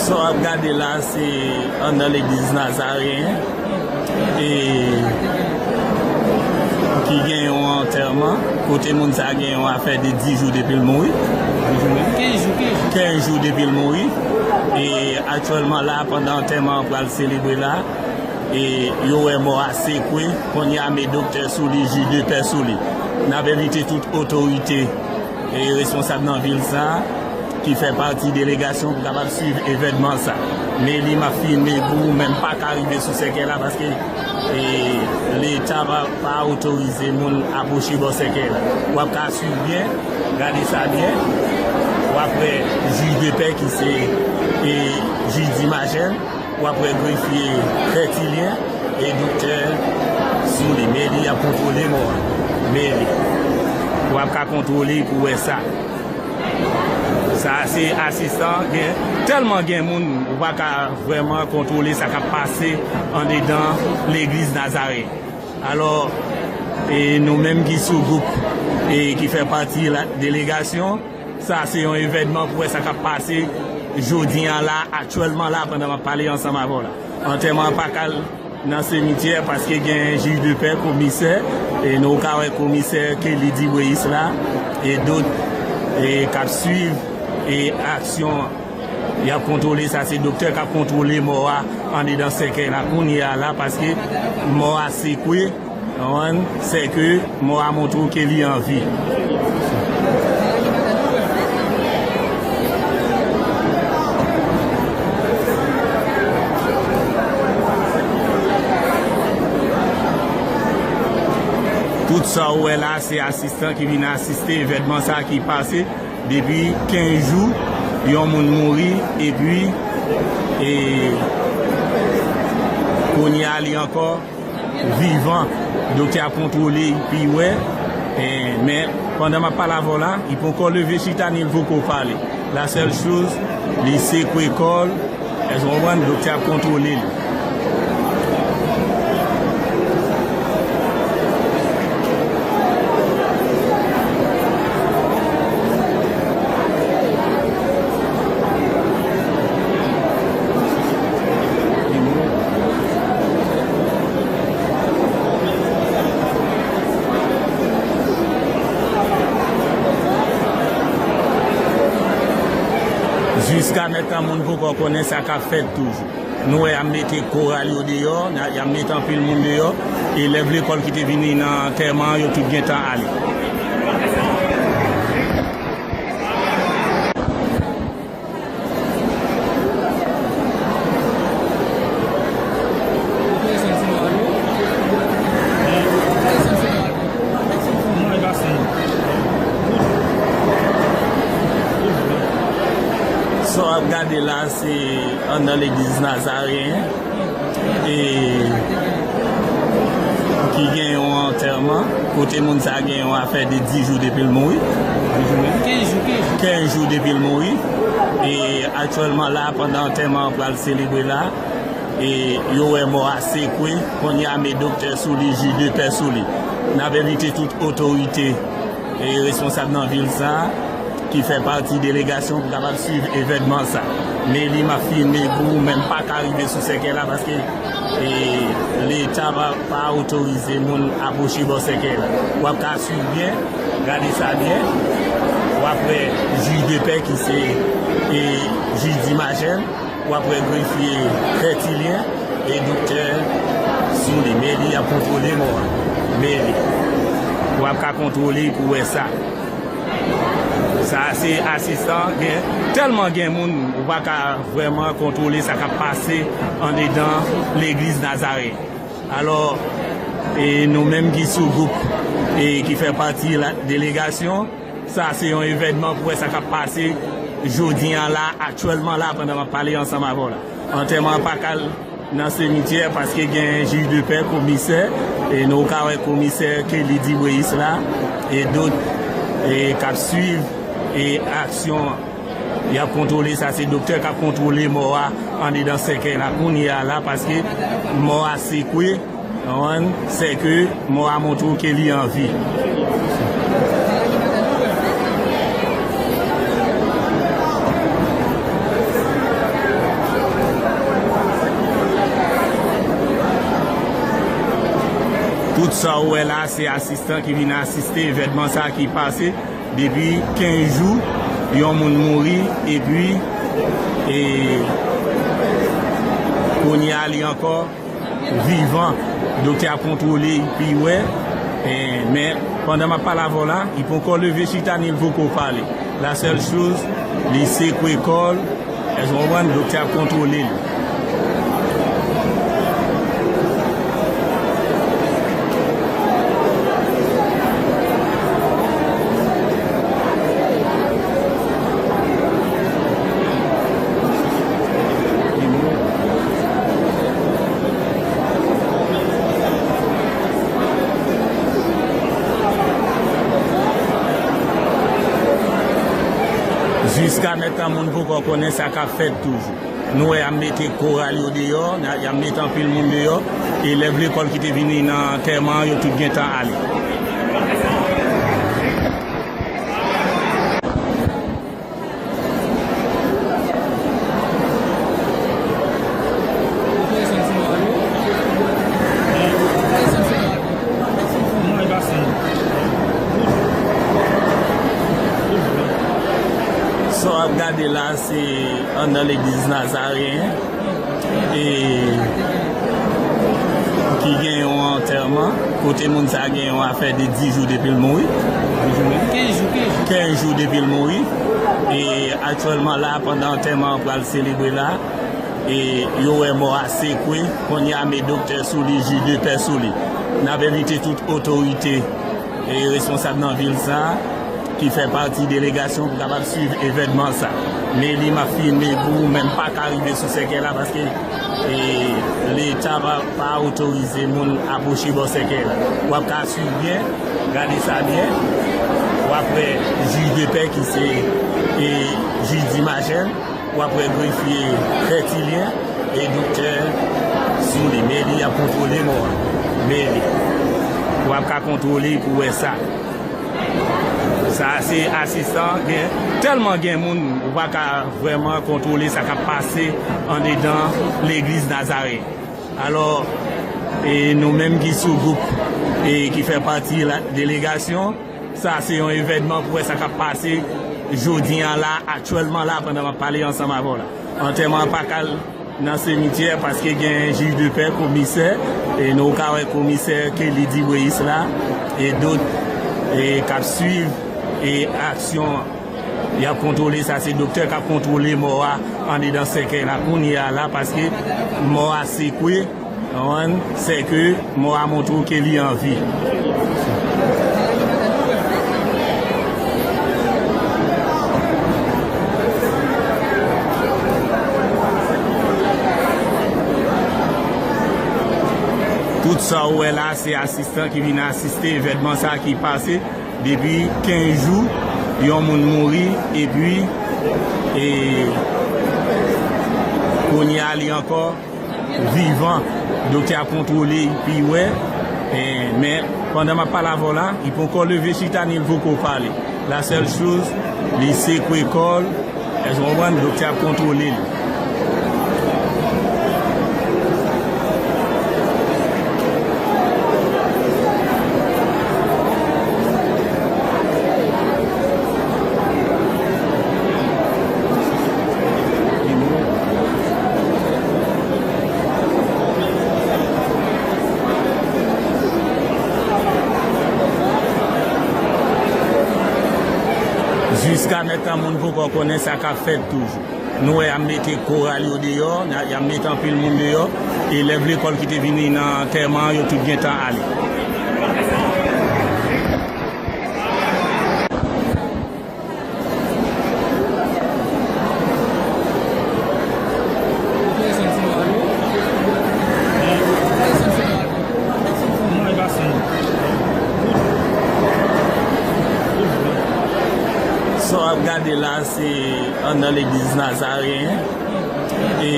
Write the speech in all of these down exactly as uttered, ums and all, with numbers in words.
Sa w ap gade la, se anndan legliz Nazareyen, e ki gen yon antèman, kote moun sa gen yon afè de dis jou depi l mouri. Kenz jou, kenz jou. Kenz jou depi l mouri. E aktyèlman la, pandan antèman an pral selebre la, e yo wè mò a sekwe, kounye a met doktè sou li, jij de pè sou li. N ap envite tout otorite e responsab nan vil sa a ki fè pati delegasyon pou kapab swiv evènman sa. Men li m ap filme pou ou, men m pa ka rive sou sèkèy la paske, e, Leta pa, pa otorize moun apwoche bò sèkèy la. W ap ka swiv byen, gade sa byen. W ap wè jij de pè ki se, e, jij Dimajèn. W ap wè grefye Tètilyen e doktè sou li. Men li ap kontwole mò a. Men li. W ap ka kontwole pou wè sa. Sa a se asistan, gen, tèlman gen moun, ou pa ka vrèman kontwole sa k ap pase andedan legliz Nazaren. Alò, e nou menm ki sou gwoup e ki fè pati la, delegasyon, sa se yon evènman pou wè sa k ap pase jodi a la, aktyèlman la, pandan m ap pale ansanm avè w la. Antèman an pa ka al nan simityè paske gen jij de pè, komisè, e nou ka wè komisè Kelly Dibweyis la, e dòt, e k ap swiv, e aksyon an. Y ap kontwole sa, se doktè k ap kontwole mò a andedan sèkèy la kounye a la, paske mò a sekwe, w konprann, sèke mò a montre w ke li an vi. Tout sa w wè la, se asistan ki vin asiste evènman sa ki pase. Depi kenz jou, yon moun mouri, epi, e, kounye a li ankò vivan. Doktè ap kontwole, epi wè, e, men pandan m ap pale avè w la, li poko leve chita, ni l poko pale. La sèl choz, li sekwe kò l, èske w konprann? Doktè ap kontwole l. Jiska mentnan, moun poko konnen sa k ap fèt toujou. Nou wè y ap mete koral yo deyò, y ap mete anpil moun deyò, elèv lekòl ki te vini nan antèman an, yo tout gentan ale. Sa w ap gade la, se anndan legliz Nazareyen, e ki gen yon antèman, kote moun sa gen yon afè de dis jou depi l mouri. Kenz jou, kenz jou. Kenz jou depi l mouri. E aktyèlman la, pandan antèman an pral selebre la, e yo wè mò a sekwe, kounye a met doktè sou li, jij de pè sou li. N ap envite tout otorite e responsab nan vil sa a ki fè pati delegasyon pou kapab swiv evènman sa. Men li m ap filme pou ou, men m pa ka rive sou sèkèy la paske, e, Leta pa, pa otorize moun apwoche bò sèkèy la. W ap ka swiv byen, gade sa byen. W ap wè jij de pè ki se, e, jij Dimajèn. W ap wè grefye Tètilyen e doktè sou li. Men li ap kontwole mò a. Men li. W ap ka kontwole pou wè sa. Sa a se asistan, gen, tèlman gen moun, ou pa ka vrèman kontwole sa k ap pase andedan legliz Nazaren. Alò, e nou menm ki sou gwoup e ki fè pati la, delegasyon, sa se yon evènman pou wè sa k ap pase jodi a la, aktyèlman la, pandan m ap pale ansanm avè w la. Antèman an pa ka al nan simityè paske gen jij de pè, komisè, e nou ka wè komisè Kelly Dibweyis la, e dòt, e k ap swiv, e aksyon an. Y ap kontwole sa, se doktè k ap kontwole mò a andedan sèkèy la kounye a la, paske mò a sekwe, w konprann, sèke mò a montre w ke li an vi. Sa w wè la, se asistan ki vin asiste evènman sa ki pase depi kenz jou, yon moun mouri, epi, e, kounye a li ankò vivan. Doktè ap kontwole, epi wè, e, men pandan m ap pale avè w la, li poko leve chita ni li poko pale. La sèl choz, li sekwe kò l, èske w konprann? Doktè ap kontwole l. Jiska mentnan, moun poko konnen sa k ap fèt toujou. Nou wè y ap mete koral yo deyò, y ap mete anpil moun deyò, elèv lekòl ki te vini nan antèman an, yo tout gentan ale. Sa w ap gade la, se anndan legliz Nazareyen, e ki gen yon antèman, kote moun sa gen yon afè de dis jou depi l mouri. Kenz jou, kenz jou. Kenz jou depi l mouri. E aktyèlman la, pandan antèman an pral selebre la, e yo wè mò a sekwe, kounye a met doktè sou li, jij de pè sou li. N ap envite tout otorite e responsab nan vil sa a, ki fè pati delegasyon pou kapab swiv evènman sa. Men li m ap filme pou ou, men m pa ka rive sou sèkèy la paske, e, Leta pa, pa otorize moun apwoche bò sèkèy la. W ap ka swiv byen, gade sa byen. W ap wè jij de pè ki se, e, jij Dimajèn. W ap wè grefye Tètilyen e doktè sou li. Men li ap kontwole mò a. Men li. W ap ka kontwole pou wè sa. Sa se asistan. Gen, tèlman gen moun, ou pa ka vrèman kontwole sa k ap pase andedan legliz Nazaren. Alò, e nou menm ki sou gwoup e ki fè pati la delegasyon, sa se yon evènman pou wè sa k ap pase jodi a la, aktyèlman la, pandan m ap pale ansanm avè w la. Antèman an pa ka al nan simityè paske gen jij de pè, komisè, e nou ka wè komisè Kelly Dibweyis la, e dòt, e k ap swiv, e aksyon an. Y ap kontwole, sa se doktè k ap kontwole mò a andedan sèkèy la kounye a la, paske mò a sekwe, w konprann, sèke mò a montre w ke li an vi. Tout sa w wè la, se asistan ki vin asiste evènman sa ki pase. Depi kenz jou, yon moun mouri, epi, e, kounye a li ankò vivan. Doktè ap kontwole, epi wè, e, men pandan m ap pale avè w la, li poko leve chita ni li poko pale. La sèl choz, li sekwe kò l, èske w konprann? Doktè ap kontwole l. Jiska mentnan, moun poko konnen sa k ap fèt toujou. Nou wè y ap mete koral yo deyò, y ap mete anpil moun deyò. Elèv lekòl ki te vini nan antèman an, yo tout gentan ale. Sa w ap gade la, se anndan legliz Nazareyen, e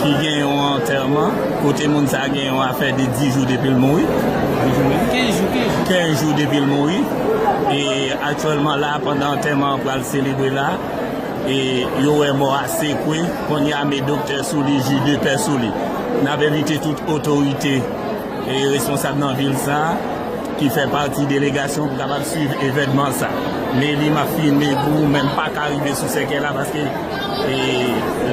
ki gen yon antèman, kote moun sa gen yon afè de dis jou depi l mouri. Kenz jou, kenz jou. Kenz jou depi l mouri. E aktyèlman la, pandan antèman an pral selebre la, e yo wè mò a sekwe, kounye a met doktè sou li, jij de pè sou li. N ap envite tout otorite E responsab nan vil sa a, ki fè pati delegasyon pou kapab swiv evènman sa. Meli, m ap filme pou ou, men m pa ka rive sou sèkèy la paske, e,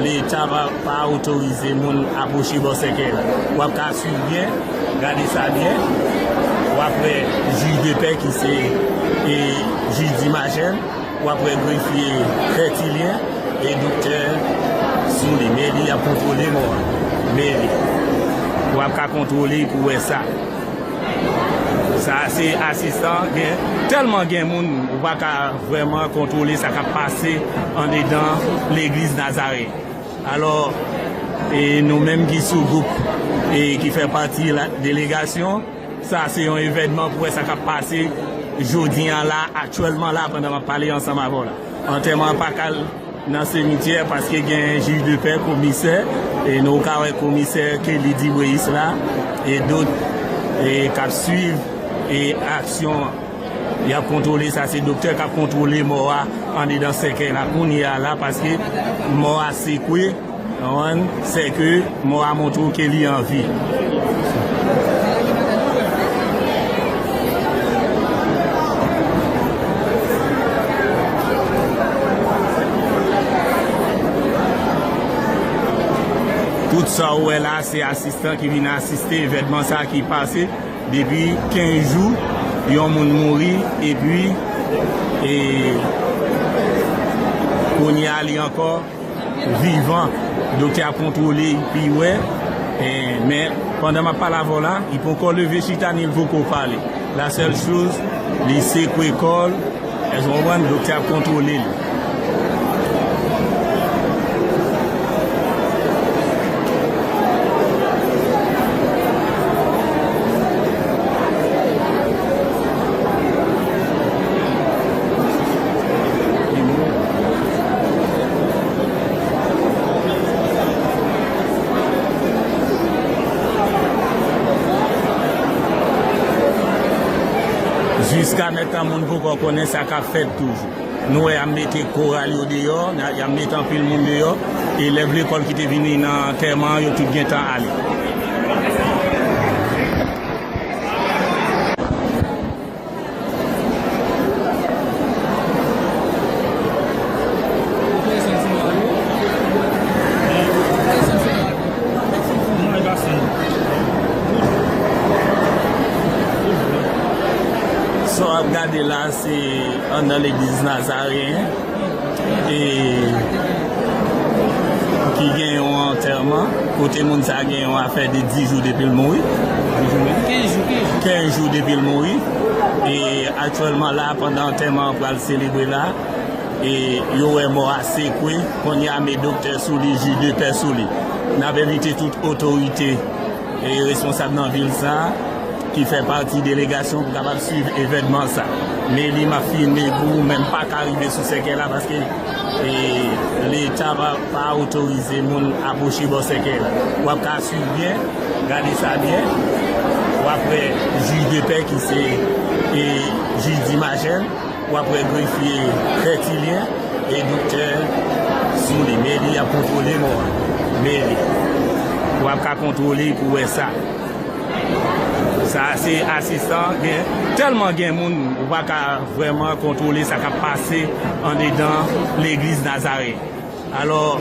Leta pa, pa otorize moun apwoche bò sèkèy la. W ap ka swiv byen, gade sa byen. W ap wè jij de pè ki se, e, jij Dimajèn. W ap wè grefye Tètilyen e doktè Souli. Meli ap kontwole mò a. Meli. W ap ka kontwole pou wè sa. Sa se asistan, gen tèlman gen moun, ou pa ka vrèman kontwole sa k ap pase andedan legliz Nazaren. Alò, e nou menm ki sou gwoup e ki fè pati la delegasyon, sa se yon evènman pou wè sa k ap pase jodi an la, aktyèlman la, pandan m ap pale ansanm avè w la. Antèman an pa ka al nan simityè paske gen jij de pè, komisè, e nou ka wè komisè Kelly Dibréus la, e dòt, e k ap swiv, e aksyon an. Y ap kontwole, sa se doktè k ap kontwole mò a andedan sèkèy la kounye a la, paske mò a sekwe, w konprann, sèke mò a montre w ke li an vi. Tout sa w wè la, se asistan ki vin asiste evènman sa ki pase. Depi kenz jou, yon moun mouri, epi, e, kounye a li ankò vivan. Doktè ap kontwole, epi wè, e, men pandan m ap pale avè w la, li poko leve chita, ni l poko pale. La sèl choz, li sekwe kò l, Èske w konprann? Doktè ap kontwole l. Jiska mentnan, moun poko konnen sa k ap fèt toujou. Nou wè y ap mete koral yo deyò, y ap mete anpil moun deyò, elèv lekòl ki te vini nan antèman an, yo tout gentan ale. Sa w ap gade la, se anndan legliz Nazaren, e, ki gen yon antèman, kote moun sa gen yon afè de dis jou depi l mouri. Kenz jou, kenz jou. Kenz jou depi l mouri. E aktyèlman la, pandan antèman an pral selebre la, e yo wè mò a sekwe, kounye a men doktè sou li, jij de pè sou li. N ap envite tout otorite e responsab nan vil sa a ki fè pati delegasyon pou kapab swiv evènman sa. Meli, m ap filme pou ou, men m pa ka rive sou sèkèy la paske, e, Leta pa, pa otorize moun apwoche bò sèkèy la. W ap ka swiv byen, gade sa byen. W ap wè jij de pè ki se, e, jij Dimajèn. W ap wè grefye Tètilyen e doktè Souli. Meli ap kontwole mò a. Meli. W ap ka kontwole pou wè sa. Sa se asistan. Gen tèlman gen moun, ou pa ka vrèman kontwole sa k ap pase andedan legliz Nazaren. Alò,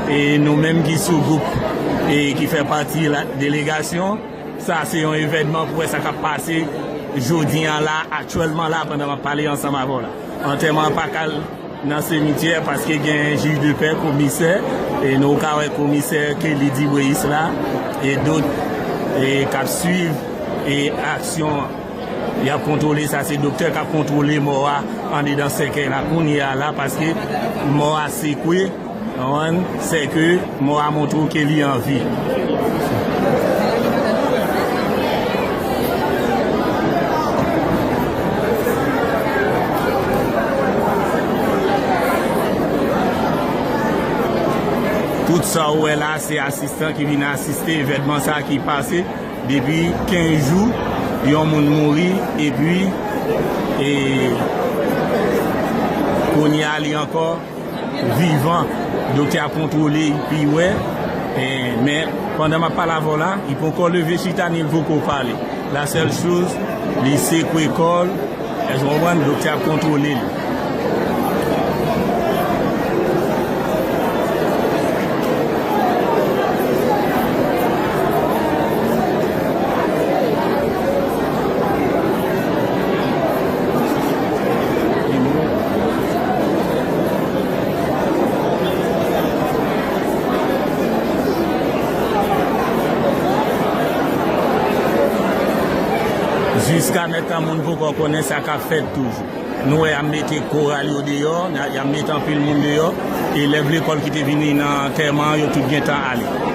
e nou menm ki sou gwoup e ki fè pati la delegasyon, sa se yon evènman pou wè sa k ap pase jodi an la, aktyèlman la, pandan m ap pale ansanm avè w la. Antèman an pa ka al nan simityè paske gen jij de pè, komisè, e nou ka wè komisè Kelly Dibréus la, e dòt, e k ap swiv, e aksyon an. Y ap kontwole, sa se doktè k ap kontwole mò a andedan sèkèy la kounye a la, paske mò a sekwe, w konprann, sèke mò a montre w ke li an vi. Tout sa w wè la, se asistan ki vin asiste evènman sa ki pase. Depi kenz jou, yon moun mouri, epi, e, kounye a li ankò vivan. Doktè ap kontwole, epi wè, E, men, pandan m ap pale avè w la, li poko leve chita ni l poko pale. La sèl choz, li sekwe kò l, èske w konprann? Doktè ap kontwole l. Jiska mentnan, moun poko konnen sa k ap fèt toujou. Nou wè y ap mete koral yo deyò, y ap mete anpil moun deyò, elèv lekòl ki te vini nan antèman an, yo tout gentan ale.